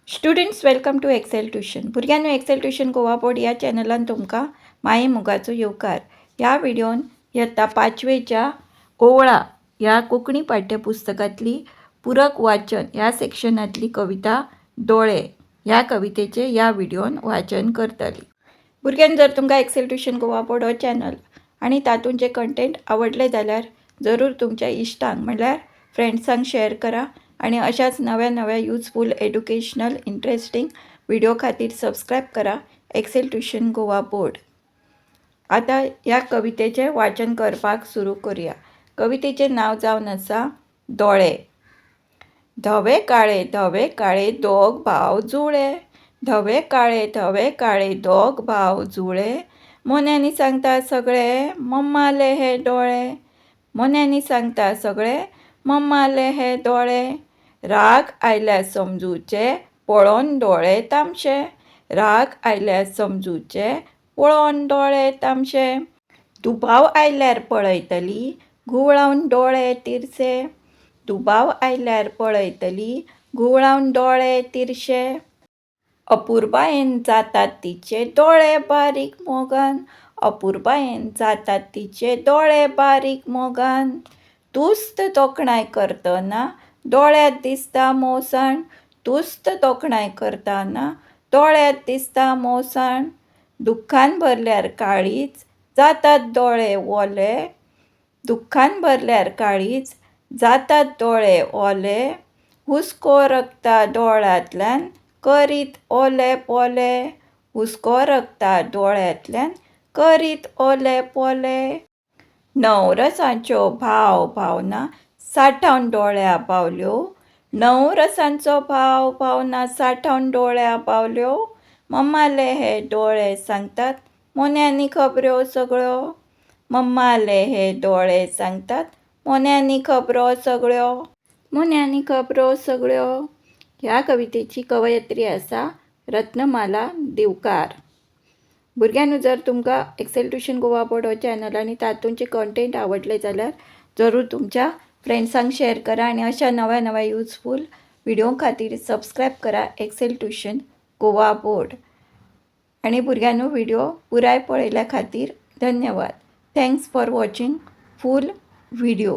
Students, welcome to Excel Tuition. भुरग्यांनो, Excel tuition Goa board ह्या चॅनलान तुमकां माये मोगाचो येवकार. ह्या व्हिडियोन इयत्ता पांचवेच्या ओवळां ह्या कोंकणी पाठ्यपुस्तकांतली पुरक वाचन ह्या सेक्शनांतली कविता दोळे ह्या कवितेचें ह्या व्हिडियोन वाचन करतली. भुरग्यांनो, जर तुमकां एक्सेल ट्युशन गोवा बोर्ड हो चॅनल आनी तातूंत जे कंटेंट आवडले जाल्यार जरूर तुमच्या इश्टांक म्हणल्यार फ्रेंड्सांक शेअर करा आनी अशाच नव्या नव्या युजफूल, एड्युकेशनल, इंट्रस्टींग व्हिडिओ खातीर सबस्क्रायब करा एक्सेल ट्युशन गोवा बोर्ड. आतां ह्या कवितेचें वाचन करपाक सुरू करुया. कवितेचें नांव जावन आसा दोळे. धवे काळे, धवे काळे दोग भाव जुळे, धवे काळे, धवे काळे दोग भाव जुळे. मोन्यांनी सांगता सगळे, मम्माले हे दोळे. मोन्यांनी सांगता सगळे, मम्माले हे दोळे. राग आयल्यार समजुचे पळोवन दोळे तामशे, राग आयल्यार समजुचे पळोवन दोळे तामशे. दुबाव आयल्यार पळयतली घुंवळावन दोळे तिरशे, दुबाव आयल्यार पळयतली घुंवळावन दोळे तिरशे. अपुरबायेन जातात तिचे दोळे बारीक मोगान, अपुरबायेन जातात तिचे दोळे बारीक मोगान. तुस्त तोखणाय करतना दोळ्यांत दिसता मोवसाण, तुस्त तोखणाय करतना दोळ्यांत दिसता मोवसाण. दुख्खान भरल्यार काळीज जातात दोळे ओले, दुख्खान भरल्यार काळीज जातात दोळे ओले. हुस्को रकता दोळ्यांतल्यान करीत ओले पोले, हुस्को रकता दोळ्यांतल्यान करीत ओले पोले. णव रसांच्यो भाव भावना सांठोवन दोळ्या बावल्यो, णव रसांचो भाव भावना सांठोवन दोळ्या बावल्यो. मम्माले हे दोळे सांगतात मोन्यांनी खबऱ्यो सगळ्यो, मम्माले हे दोळे सांगतात मोन्यांनी खबरो सगळ्यो, मोन्यांनी खबरो सगळ्यो. ह्या कवितेची कवयित्री आसा रत्नमाला दिवकार. भुरग्यांनो, जर तुमकां एक्सेल ट्युशन गोवा बोर्ड हो चॅनल आनी तातूंचे कंटेंट आवडले जाल्यार जरूर तुमच्या फ्रेंड्सांक शेअर करा आनी अशा नव्या नव्या युजफूल व्हिडिओ खातीर सबस्क्रायब करा एक्सेल ट्युशन गोवा बोर्ड. आनी भुरग्यांनो, व्हिडिओ पुराय पळयल्या खातीर धन्यवाद. Thanks for watching full video.